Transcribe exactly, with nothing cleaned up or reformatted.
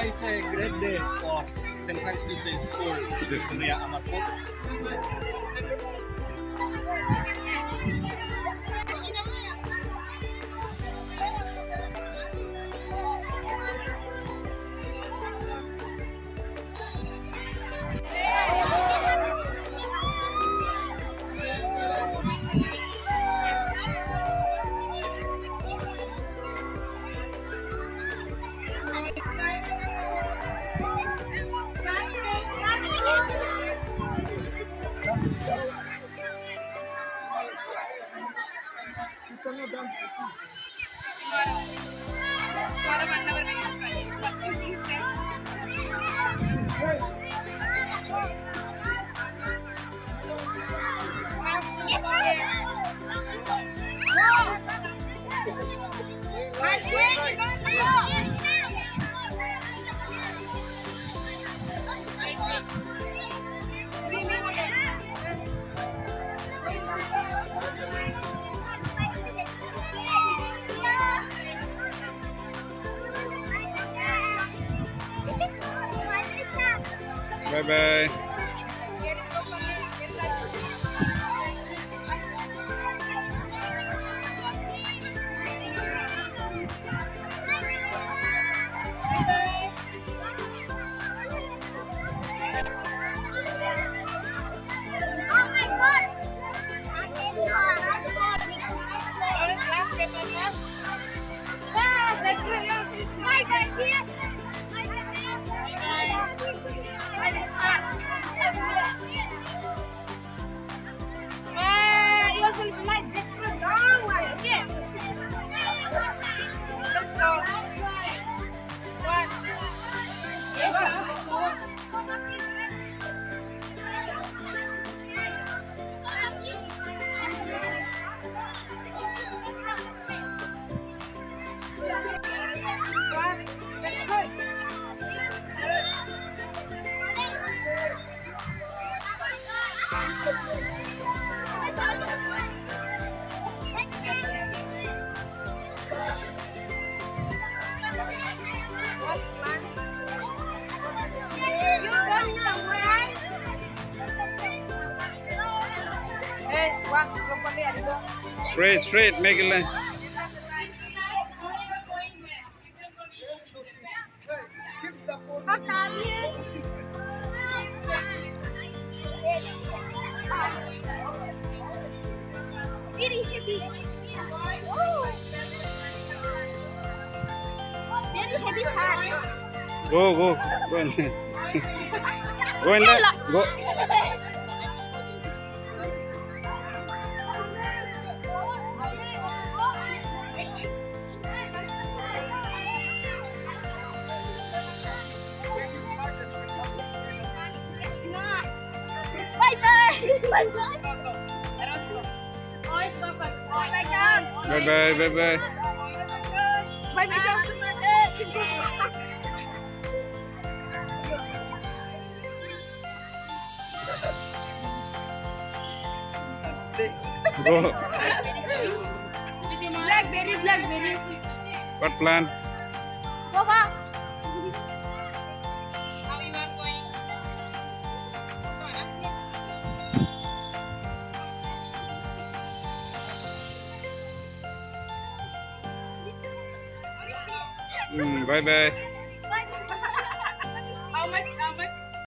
It's a great day for Saint Francis Mission School, Dunia Amarpur. Bye bye. Straight, straight, make a line. Very heavy. Oh. Very heavy, sir. Go, go, go in there. Go in there. Go. Bye bye. Bye bye. Bye bye. Bye bye, Sean. Go. Blackberry, blackberry. What plan? Baba. Hmm, bye bye.